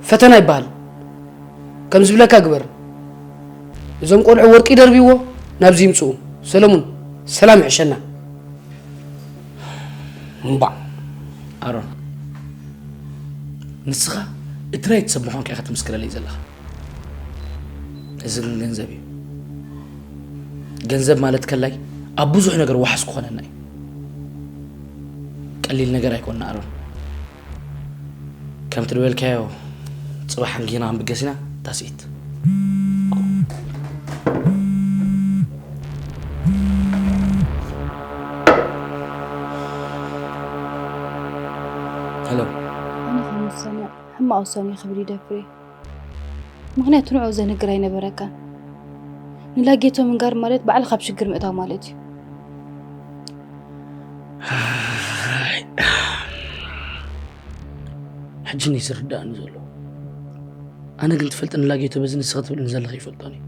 ፈተና ይበሃል። ከም ዝብለካ ግበር። እዞም ቆልዑ ወርቂ ደርብይዎ፣ ናብዚ ይምጽኡ። ሰለሙን፣ ሰላም ይሕሸና። እምባዕ። ኣሮን፣ ንስኻ እቲ ራይት ሰብ ምዃንካ ኢኻ ትምስክረለይ ዘለኻ። እዚ ግን ገንዘብ እዩ። ገንዘብ ማለት ከላይ ኣብ ብዙሕ ነገር ዋሕስ ክኾነና እዩ። ቀሊል ነገር ኣይኮንና ኣሮን። ከምቲ ዝበልካዮ ጽባሕ ሓንጊና ክንብገስ ኢና። ታስኢት። ሄሎ። ኣነ ከም ውሳነ ሕማቕ ውሳነ ክብል ይደፍር እየ። ምኽንያቱ ንዕኡ ዘንግር ኣይነበረካን። ንላጌቶ ምንጋር ማለት ባዕልኻ ኣብ ሽግር ምእታው ማለት እዩ። ሕጂ ንዝርዳእኒ ዘሎ። ኣነ ግን ትፈልጥኒ ላጌቶ በዚ ንስኺ ትብልኒ ዘለኺ ይፈልጦን እዩ።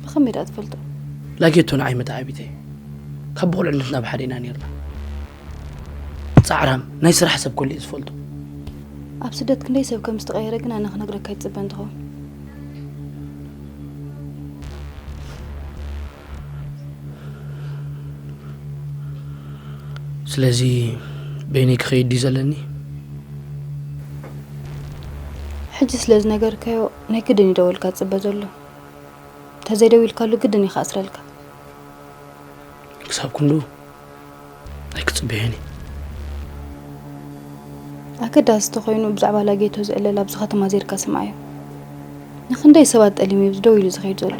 ብኸመይ ደኣ ትፈልጦ? ላጌቶ ንዓይ መተዓቢተይ እዩ። ካብ ብቑልዕነትና ብሓደ ኢና ነይርና። ጻዕራም፣ ናይ ስራሕ ሰብ ኩሉ እዩ ዝፈልጦ። ኣብ ስደት ክንደይ ሰብ ከም ዝተቐየረ ግን ኣነ ክነግረካ ይጽበ እንትኸውን። ስለዚ በይነይ ክኸይድ ድዩ ዘለኒ? ሕጂ ስለ ዝነገርካዮ ናይ ግድን እዩ ደወልካ ዝጽበ ዘሎ። እንተዘይደዊልካሉ ግድን እዩ ክኣስረልካ። ክሳብ ክንዱ ኣይክጽበዮን እየ። ኣገዳሲ ተኾይኑ ብዛዕባ ላጌቶ ዝዕለል ኣብዚ ከተማ ዜርካ ስምዓዮ። ንኽንደይ ሰባት ጠሊሙ እዩ ደው ኢሉ ዝኸይድ ዘሎ።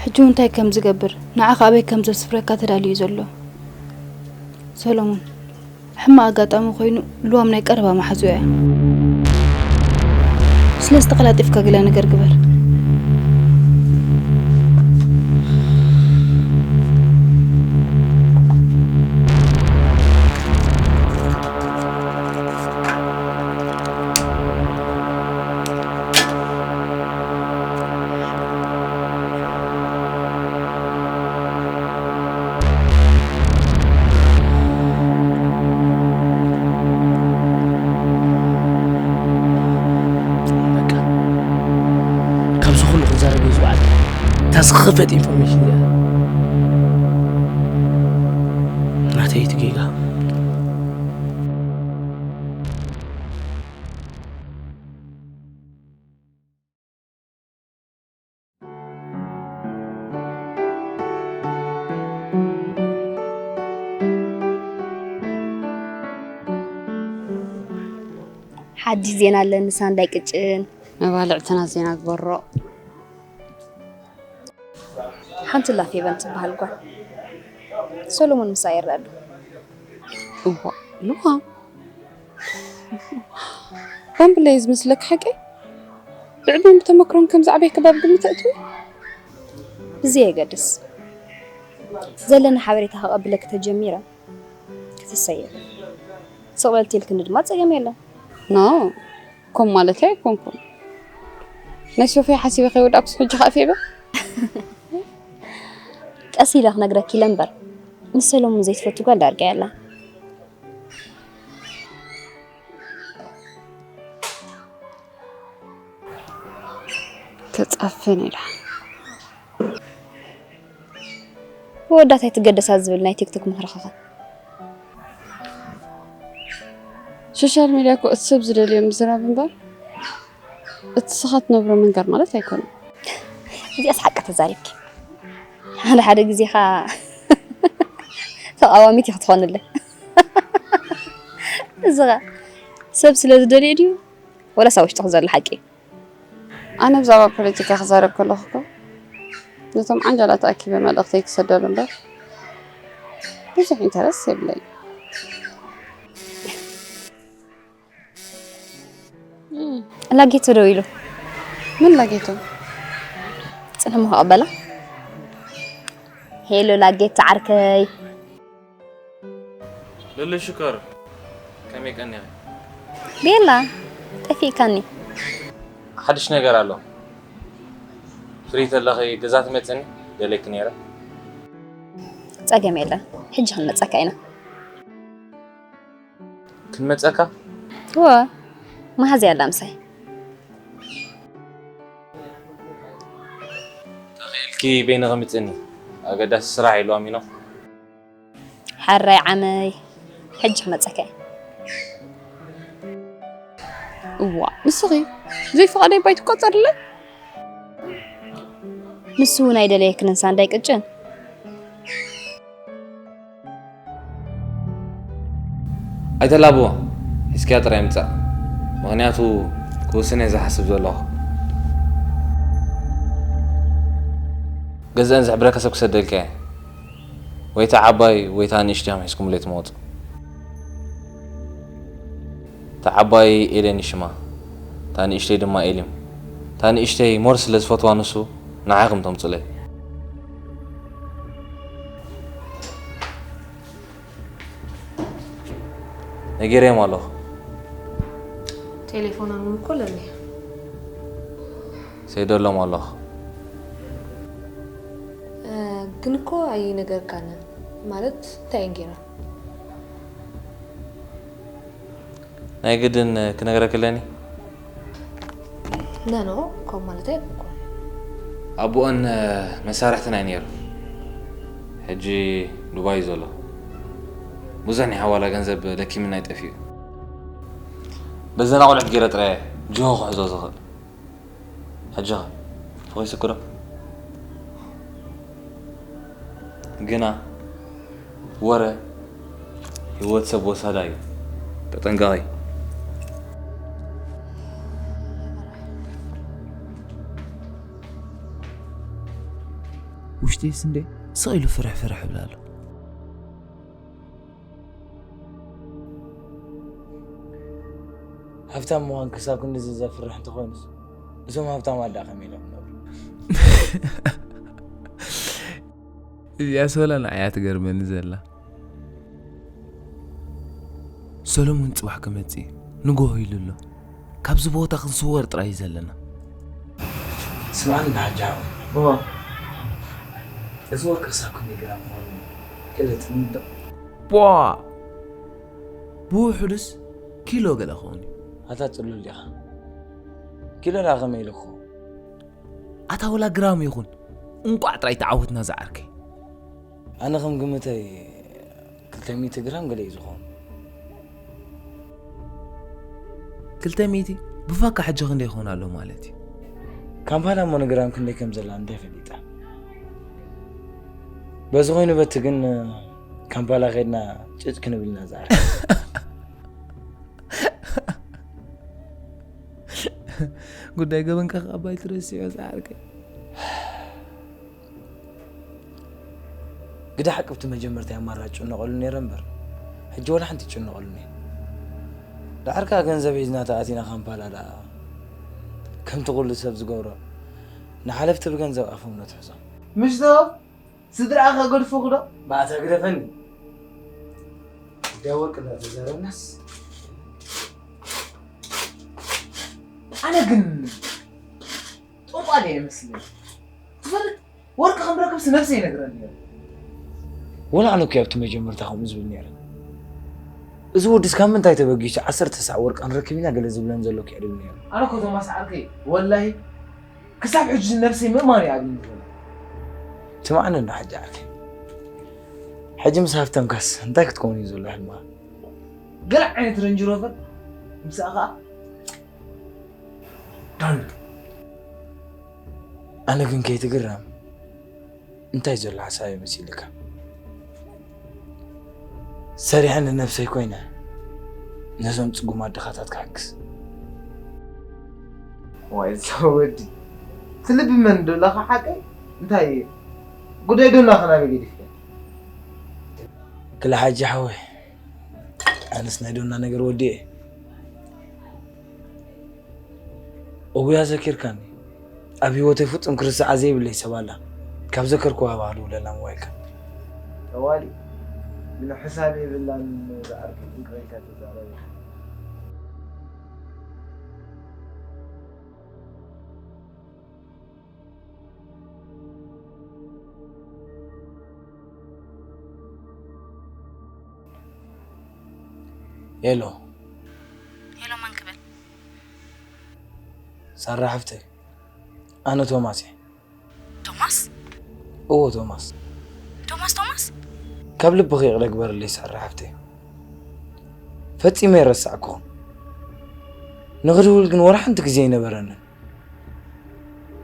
ሕጂ እውን እንታይ ከም ዝገብር፣ ንዓኻ ኣበይ ከም ዘስፍረካ ተዳልዩ እዩ ዘሎ። ሰሎሞን፣ ሕማቕ ኣጋጣሚ ኮይኑ ልዋም ናይ ቀረባ መሓዝኡ እያ። ስለዚ ተቐላጢፍካ ገለ ነገር ግበር። በቃ፣ ካብዚ ኩሉ ክዛረብ እየ ዝወዓለ። እታ ዝኸፈት ኢንፎርሜሽን እዚኣ ናተይ እቲ ጌጋ። ሓድሽ ዜና ኣለኒ ሳንዳይ ቅጭን። መባልዕትና ዜና ግበሮ። ሓንቲ ላፌበን ትበሃል ጓል ሰሎሞን ምሳ ይረአ ኣሎ። እዋ፣ ልዋም። ባምብለይ ዝመስለክ ሓቂ? ብዕድመን ብተመክሮን ከም ዝዓበይኪ ባብ ግምት ተእትዊ? ብዘየገድስ፣ ዘለኒ ሓበሬታ ከቐብለኪ ተጀሚረ፣ ክትሰየ። ስቕ በል ተልክኒ ድማ ጸገም የለን። ኖ፣ ከም ማለተይ ኣይኮንኩን። ናይ ሶፍያ ሓሲበ ከይወዳእኩስ ሕጂ ከኣ ፌበ? ቀስ ኢለ ክነግረኪ ኢለ እምበር፣ ምስ ሰሎሙን ዘይትፈቱ ጓል ዳርጋ የላ። ተጻፍን ኢላ። ወዳት ኣይትገደሳ ዝብል ናይ ቲክቶክ ምኽርኻ ኸ? ሶሻል ሚድያ እኮ እቲ ሰብ ዝደልዮ ምዝራብ እምበር፣ እቲ ንስኻ ትነብሮ ምንጋር ማለት ኣይኮነን። እዚኣስ ሓቂ ተዛሪብኪ። ሓደ ሓደ ግዜ ኸኣ ተቓዋሚት ኢኺ ትኾንለይ። እዚ ኸኣ ሰብ ስለ ዝደልዮ ድዩ? ወላስ ኣብ ውሽጥኺ ዘሎ ሓቂ? ኣነ ብዛዕባ ፖለቲካ ክዛረብ ከለኹ እኮ ነቶም ዓንጃላት ኣኪበ መልእኽተይ ክሰደሉ እምበር ብዙሕ ኢንተረስት የብለይን። ላጌቶ ደው ኢሉ። መን ላጌቶ? ጽንሒ እሞ ክቕበላ። ሄሎ ላጌቶ ዓርከይ። ሉሉ ሽኮር፣ ከመይ ቀኒኺ? ቤላ፣ ጠፊእካኒ። ሓድሽ ነገር ኣሎ። ፍሪ ተለኺ ገዛ ትመጽኒ? ደለኪ ነይረ። ጸገም የለን፣ ሕጂ ክንመጸካ ኢና። ክንመጸካ? እወ፣ መሓዝያ ኣላ ምሳይ። ተኽኢልኪ በይንኺ ምጽኒ። ኣገዳሲ ስራሕ ኢልዋ ሚኖ። ሕራይ ዓመይ፣ ሕጂ ክመጸካ እየ። እዋ፣ ንስኺ ዘይፍቓደይ ባይ ትቆጸርለይ? ንሱ እውን ኣይደለየክንን ሳንዳይ ቅጭን። ኣይተላብዎ፣ ሒዝክያ ጥራይ ምጻእ። ምኽንያቱ ክውስን እየ ዝሓስብ ዘለኹ። ገዝአን ዝሕብረካ ሰብ ክሰደልካ እየ። ወይ እታ ዓባይ ወይ እታ ንእሽተይ እዮም ሒዝኩምለይ ትመጹ። እታ ዓባይ ኤሌን ሽማ፣ እታ ንእሽተይ ድማ ኤሊም። እታ ንእሽተይ ሞር ስለ ዝፈትዋ ንሱ ንዓኹም ተምጹለይ። ነጊረዮም ኣለኹ። ቴሌፎኖም እኮ ኣለኒ። ሰይደሎም ኣለኹ። እ፣ ግን እኮ ኣይነገርካንን። ማለት እንታይ እየን ጌራ? ናይ ግድን ክነግረክለኒ? ኖ ኖ፣ ከምኡ ማለት ኣይኮንኩን። ኣቦኣን መሳርሕትን ኣይ ነይሩ። ሕጂ ዱባይ እዩ ዘሎ። ብዙሕ ናይ ሓዋላ ገንዘብ ደኪምና ይጠፊኡ። በዘን ኣቑልዕት ገይረ ጥራየ ጅሆ ክሕዞ ዝኽእል። ሕጂ ኸ ተኾይሱኪ ዶ? ግና ወረ ህይወት ሰብ ወሳዳ እዩ። ተጠንቀቒ። ውሽጢስ እንዴ ስቕ ኢሉ ፍርሕ ፍርሕ ይብል ኣሎ። ሃብታም ምዃን ክሳብ ክንድዚ ዘፍርሕ እንተኾይኑስ እዞም ሃብታማት ደኣ ከመይ ኢሎም ክነብሩ? እዚኣ ሶላ ንዓያ ትገርመኒ ዘላ። ሰሎሙን ጽባሕ ክመጽእ እዩ። ንግሆ ኢሉ ኣሎ። ካብዚ ቦታ ክንስወር ጥራይ እዩ ዘለና። ስምዓኒ እንዳ ሓጂ ሓወይ። እዋ። እዚ ወርቂ ክሳብ ክንደይ ግራም ምዃኑ ገለ ትግምት ዶ? ቧ! ብውሑዱስ ኪሎ ገለ ክኸውን እዩ። ኣታ ጽሉል ዲኻ? ኪሎ ደኣ ከመይ ኢሉ ክኸውን? ኣታ ወላ ግራም ይኹን እንቋዕ ጥራይ ተዓወትና ዝዓርከይ። ኣነ ከም ግምተይ ክልተ ሚእቲ ግራም ገለ እዩ ዝኸውን። ክልተ ሚእቲ ብፋካ ሕጂ ክንደይ ይኸውን ኣሎ ማለት እዩ? ካምፓላ እሞ ንግራም ክንደይ ከም ዘላ እንታይ ፈሊጣ? በዚ ኮይኑ በቲ ግን ካምፓላ ከይድና ጭጭ ክንብል ኢና ዝዓርከይ። ጉዳይ ገበንካ ከኣ ባይ ትረስዖ ዝዓርከይ። ግዳ ሓቂ ኣብቲ መጀመርታ ኣማራጭ ይጭነቐሉ ነይረ እምበር ሕጂ ወላ ሓንቲ ይጭነቐሉ ነይረ። ደሓር ከኣ ገንዘብ ሒዝና ተኣቲና ካምፓላ ደኣ ከምቲ ኩሉ ሰብ ዝገብሮ ንሓለፍቲ ብገንዘብ ኣፎም ነትሕዞም። ምሽቶ ስድራኣ ከገድፉኺ ዶ? ባእታ ግደፈኒ። ጉዳይ ወርቂ እንዳተዛረብናስ ኣነ ግን ጠንቋሊ እየ መስለኒ። ትፈልጥ ወርቂ ከም ረክብስ ነብሰይ ይነግረኒ ነይሩ። ወላ ኣነ እኮ ኣብቲ መጀመርታ ከምኡ ዝብል ነይረ። እዚ ወድስ ካብ ምንታይ ተበጊሱ ዓሰርተ ሳዕ ወርቂ ክንረክብ ኢና ገለ ዝብለን ዘሎ ክዕድል ነይሩ። ኣነ እኮ ቶማስ ዓርከይ ወላሂ ክሳብ ሕጂ ነብሰይ ምእማን ይኣብኒ ዘሎ። ስማዕኒ እንዳ ሓጂ ዓርከይ። ሕጂ ምስ ሃፍተምካስ እንታይ ክትከውን እዩ ዘሎ ሕልምኻ? ገለ ዓይነት ረንጅ ሮቨር ምስኣ ኸኣ ዳን ኣነ ግን ከይትግረም እንታይ ዘሎ ሓሳብ ይመስልካ? ሰሪሐ ንነብሰይ ኮይነ ነዞም ጽጉማት ድኻታት ክሕግዝ። ዋይ እዛ ወዲ ትልቢ መን ዶላኻ ሓቀይ እንታይ ጉዳይ ዶላኻ ናበይ ገዲፍካ? ክላ ሓጂ ሓወይ ኣነስ ናይ ዶና ነገር ወዲኤ። እጉያ ዘኪርካኒ ኣብ ህይወተይ ፍጹም ክርስዓ ዘይብለይ ሰብ ኣላ ካብ ዘከርኩዋ ባዕሉ ውለላ ሞባይልካ። ጠዋሊ ግን ሕሳብ የብላን ዝዓርከይ ጥንቅቕ ኢልካ ተዛረብ ኢኻ። ሄሎ ሄሎ መን ክብል? ሳራ ሓፍተይ ኣነ ቶማስ እየ። ቶማስ? እዎ ቶማስ። ቶማስ ቶማስ? ካብ ልብኺ ይቕረ ግበርለይ ሳራ ሓፍተይ። ፈጺመ ኣይረሳዕኩኹን። ንኽድውል ግን ወላ ሓንቲ ግዜ ኣይነበረንን።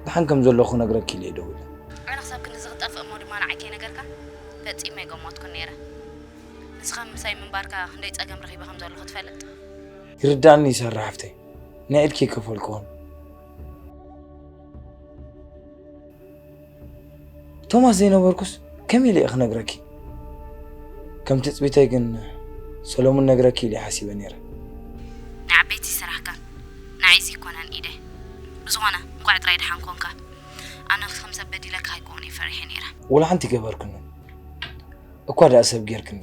ደሓን ከም ዘለኹ ክነግረኪ ኢለ እየ ደዊለ። ኣነ ክሳብ ክንድዚ ክትጠፍእ እሞ ድማ ንዓይ ከይነገርካ ፈጺመ ኣይገመትኩን ነይረ። ንስኻ ምሳይ ምንባርካ ክንደይ ጸገም ረኺበ ከም ዘለኹ ትፈልጥ። ይርዳእኒ ሳራ ሓፍተይ። ናይ ኢድኪ ይከፈልክዎን። ቶማስ ዘይነበርኩስ ከመይ ኢለ እየ ክነግረኪ? ከም ትጽቢተይ ግን ሰሎሙን ነግረኪ ኢለ ሓሲበ ነይረ። ንዓበይቲ ስራሕካ ንዓይ ዘይኮነን ኢደ። ብዝኾነ እንኳዕ ጥራይ ደሓን ኮንካ። ኣነ ከም ሰብ በዲለካ ኣይኮን እየ ፈሪሐ ነይረ። ወላ ሓንቲ ገበርክኒ እኳ ደኣ ሰብ ጌርክኒ።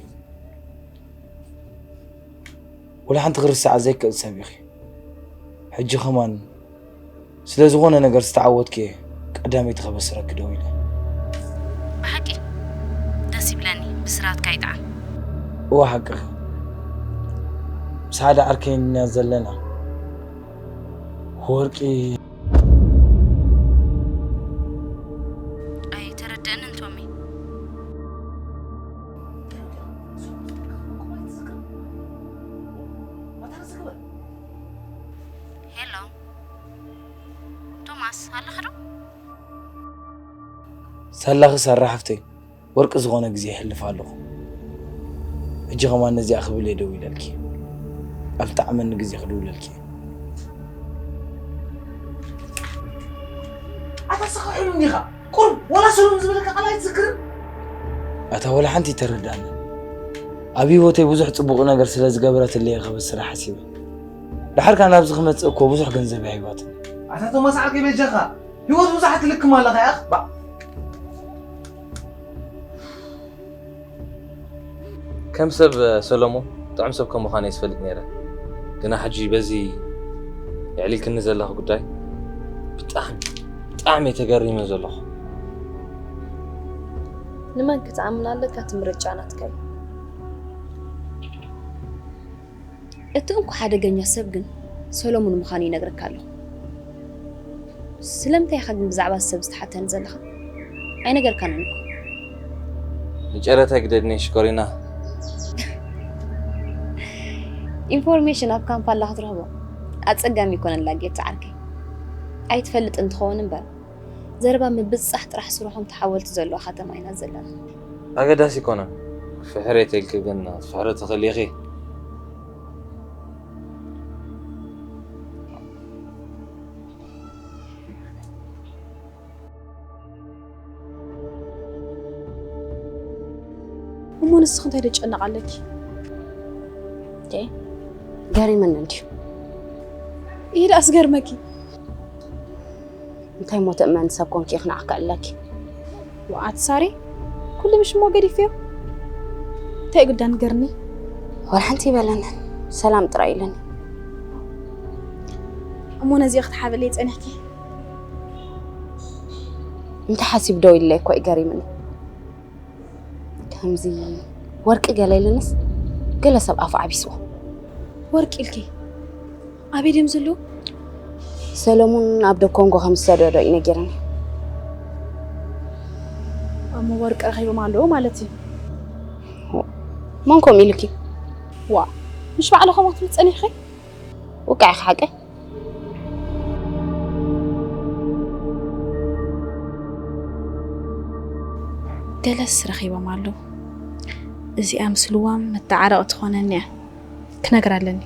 ወላ ሓንቲ ክርስዓ ዘይክእል ሰብ ኢኺ። ሕጂ ኸማን ስለ ዝኾነ ነገር ዝተዓወትክየ ቀዳመይቲ ከበስረኪ ደው ኢለ። ብሓቂ ደስ ይብለኒ ብስራትካ ይጥዓም። እወ ሓቅኺ። ምስ ሓደ ዓርከይ ኢና ዘለና። ወርቂ ኣይተረደእንን ቶሚ። ሄሎ ቶማስ ኣለኻ ዶ? ሳላኺ ሳራ ሓፍተይ፣ ወርቂ ዝኾነ ግዜ የሕልፍ ኣለኹ። ሕጂ ኸማን ነዚኣ ክብል እየ ደው ኢለልኪ። ኣብ ዝጠዓመኒ ግዜ ክድውለልኪ እየ። ኣታ ስኻ ሕሉም ዲኻ? ቁሩብ ወላ ሰሉም ዝበለካ ቃል ኣይትዝክርን? ኣታ ወላ ሓንቲ ይተረዳኒ። ኣብ ህይወተይ ብዙሕ ጽቡቕ ነገር ስለ ዝገበረትለይ እየ ከበስራ ሓሲበ። ድሓር ከኣ ናብዚ ክመጽእ እኮ ብዙሕ ገንዘብ እያ ሂባትኒ። ኣታ ቶማስ ዓርከይ በጃኻ፣ ህይወት ብዙሓት ትልክም ኣለኻ ኢኻ። ባ ከም ሰብ ሰሎሞን ጥዑም ሰብ ከም ምዃነይ ዝፈልጥ ነይረ። ግና ሕጂ በዚ የዕሊልክኒ ዘለኺ ጉዳይ ብጣዕሚ ብጣዕሚ እየ ተገሪመ ዘለኹ። ንመን ክትኣምን ኣለካ? እቲ ምርጫ ናትካ እዩ። እቲ እንኮ ሓደገኛ ሰብ ግን ሰሎሙን ምዃኑ ይነግረካ ኣለኹ። ስለምንታይ ኢኻ ግን ብዛዕባ ሰብ ዝተሓተኒ ዘለኻ? ኣይነገርካንን እኮ። ንጨረታ ግደድኒ ሽኮሪና። ኢንፎርሜሽን ኣብ ካምፓላ ክትረኽቦ ኣጸጋሚ ይኮነላ ጌታ ዓርከይ። ኣይትፈልጥን ትኸውን እምበር ዘረባ ምብጻሕ ጥራሕ ስርሖም ተሓወልቲ ዘለዋ ከተማ ኢና ዘለና። ኣገዳሲ ኣይኮነን። ፍሕር እየ ተልኪ ግን ክትፍሕሪ ትኽእሊ ኢኺ። እሞ ንስኺ እንታይ ደጨነቕ ኣለኪ? እንዴ ገሪመኒ እንድዩ። ይሄ ደኣ ኣስገርመኪ። እንታይ እሞ ትእመኒ ሰብ ኮንኪ ኢኺ ንዓኺ ክዕለኪ። ዋእ ኣቲ ሳሪ ኩሉ ምሽ እሞ ገዲፈዮ። እንታይ እዩ ግዳ ንገርኒ። ዋላ ሓንቲ ይበለንን ሰላም ጥራይ ኢለኒ። እሞ ነዚ ክትሓብለይ ጸኒሕኪ? እንታይ ሓሲብ ደው ኢለይ እኮ እዩ ገሪምኒ። ከምዚ ወርቂ ገለ ኢልንስ ገለ ሰብ ኣፉ ዓቢስዎ። ወርቂ ኢልኪ ኣበይ ድዮም ዘለዉ? ሰለሙን ኣብ ደኮንጎ ከም ዝሰደዶ እዩ ነጊርኒ። እሞ ወርቂ ረኺቦም ኣለዉ ማለት እዩ። መን ከምኡ ኢሉኪ? ዋ ምሽ ባዕልኹም ክትብል ጸኒሕኺ? ውቃዕ ኢኺ ሓቀይ። ገለስ ረኺቦም ኣለዉ። እዚኣ ምስ ልዋም መተዓረቒ ትኾነኒ እያ። ክነግራ ኣለኒ።